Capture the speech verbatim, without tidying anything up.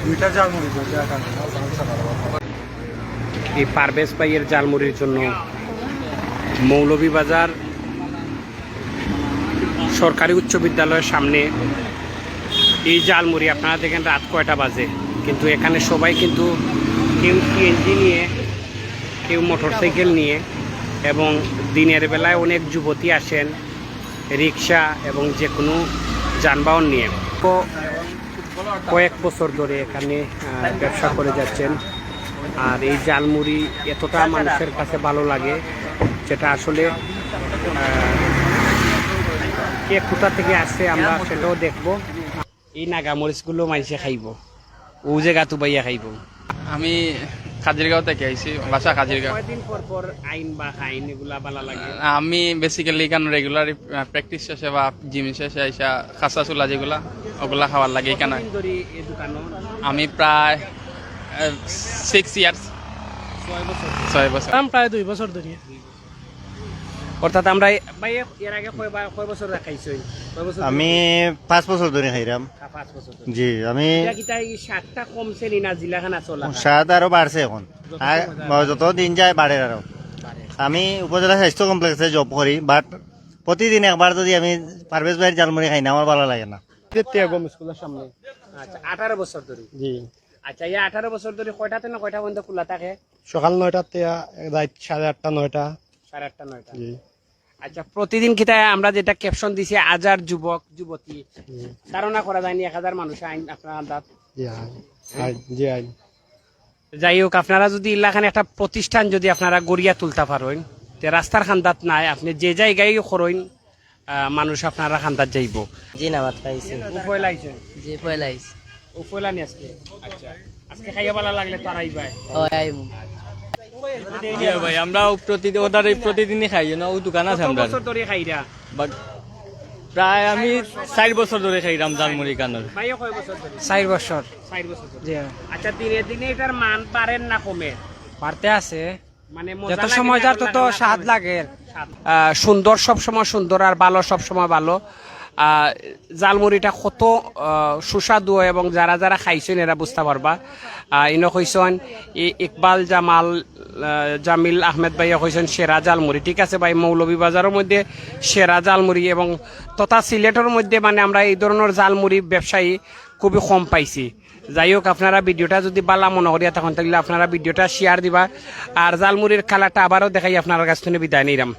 দুইটা ঝালমুড়ি, দুইটা ঝালমুড়ি। এই পারভেজ ভাইয়ের ঝালমুড়ির জন্য মৌলভীবাজার সরকারি উচ্চ বিদ্যালয়ের সামনে এই ঝালমুড়ি। আপনারা দেখেন রাত কয়টা বাজে, কিন্তু এখানে সবাই কিন্তু কেউ সিএনজি নিয়ে, কেউ মোটরসাইকেল নিয়ে, এবং দিনের বেলায় অনেক যুবতী আসেন রিক্সা এবং যে কোনো যানবাহন নিয়ে। তো কয়েক বছর ধরে এখানে, আহ, ব্যবসা করে যাচ্ছেন। আর এই ঝালমুড়ি এতটা মানুষের কাছে ভালো লাগে, যেটা আসলে, আহ, কে কোথা থেকে আসছে আমরা সেটাও দেখবো। এই নাগা মরিচগুলো মানুষে খাইবো, ও জায়গা তো বাইয়া খাইবো। আমি কাজিরগাঁও থেকে আইছি, বাসা কাজিরগাঁও। কয়দিন পর পর আইন বা খাইন এগুলা ভালা লাগে? আমি বেসিক্যালি এখানে রেগুলার প্র্যাকটিস শেষে বা জিম শেষে আইসা খাসা চুলা যেগুলা, ওগুলা খাওয়ার লাগে এখানে। কতদিন ধরে এই দোকানো? আমি প্রায় সিক্স ইয়ার্স। ছয় বছর। ছয় বছর। আমি প্রায় দুই বছর ধরে। অর্থাৎ আমরা, ভাই, এর আগে কয়বার, কয় বছর খাইছইন? কয় বছর ধরে? আমি পাঁচ বছর ধরে খাইরাম। হ্যাঁ, পাঁচ বছর ধরে। জি, আমি এটা কিতা এই স্বাদটা কমছে নি না জিলাখানা চলা? স্বাদ আরো বাড়ছে এখন। যত আর সময় যায় যত দিন যায় বাড়ে আরো। বাড়ে। আমি উপজেলা স্বাস্থ্য কমপ্লেক্সে জব করি, বাট প্রতিদিন একবার যদি আমি পারভেজ ভাইয়ের ঝালমুড়ি খাই না, আমার ভালো লাগে না। তেত্তিয়া গম স্কুলের সামনে। আচ্ছা, আঠারো বছর ধরে? জি। আচ্ছা, এই আঠারো বছর ধরে কয়টাতে না কয়টা পর্যন্ত খোলা থাকে? সকাল নয়টাতে রাত সাড়ে আটটা, নয়টা। সাড়ে আটটা, নয়টা। জি। আচ্ছা, প্রতিদিন কিতা আমরা যেটা ক্যাপশন দিছি, হাজার যুবক যুবতী, জি। ধারণা করা যায়নি এক হাজার মানুষ আইন আপনার আন্দাজ? জি, আইন। আইন, জি, আইন। যাই হোক, আপনারা যদি ইলাখান একটা প্রতিষ্ঠান যদি আপনারা গড়িয়া তুলতা পারইন, তে রাস্তার খান্দাত নাই, আপনি যে জায়গায় করইন, আহ, মানুষ আপনারা খান্দাত যাইবো। জি, নামাজ খাইছি। ও পয়লা আইছে? জি, পয়লা আইছি। ও পয়লা নি আজকে? আচ্ছা, আজকে খাইয়া ভালা লাগলে তো আর আইবায়। ও, আইমু। জি ভাই, আমরা প্রতিদিন, ওটার এই প্রতিদিনই খাই, you know, ও দোকান আছে কত আমরা। বছর ধরে খাইরা? But প্রায় আমি চার বছর ধরে খাইরাম ঝালমুড়ি কানোর। ভাইও কয় বছর ধরে? চার বছর। চার বছর ধরে। জি। আচ্ছা, দিনে দিনে এটার মান বাড়ের না কমের? বাড়তে আছে। মানে মজা যত লাগে সময় না যার লাগে তত না স্বাদ লাগে। স্বাদ। আহ, সুন্দর সব সময় সুন্দর, আর ভালো সব সময় ভালো। আহ, ঝালমুড়িটা কত, আহ, সুস্বাদু হয় এবং যারা যারা খাইছইন এরা বুঝতা পারবা। আহ, ইনো কইছইন ই-, ইকবাল জামাল, আহ, জামিল আহমেদ ভাইয়া কইছইন সেরা ঝালমুড়ি। ঠিক আছে ভাই, মৌলভীবাজারের মধ্যে সেরা ঝালমুড়ি এবং তথা সিলেটের মধ্যে মানে আমরা এই ধরনের ঝালমুড়ি ব্যবসায়ী খুবই কম পাইছি। যাই হোক, আপনারা ভিডিওটা যদি ভালা মনে করিয়া থাকইন, তাহলে আপনারা ভিডিওটা শেয়ার দিবা। আর ঝালমুড়ির কালারটা আবারও দেখাই, আপনার কাছ থেকে বিদায় নিলাম।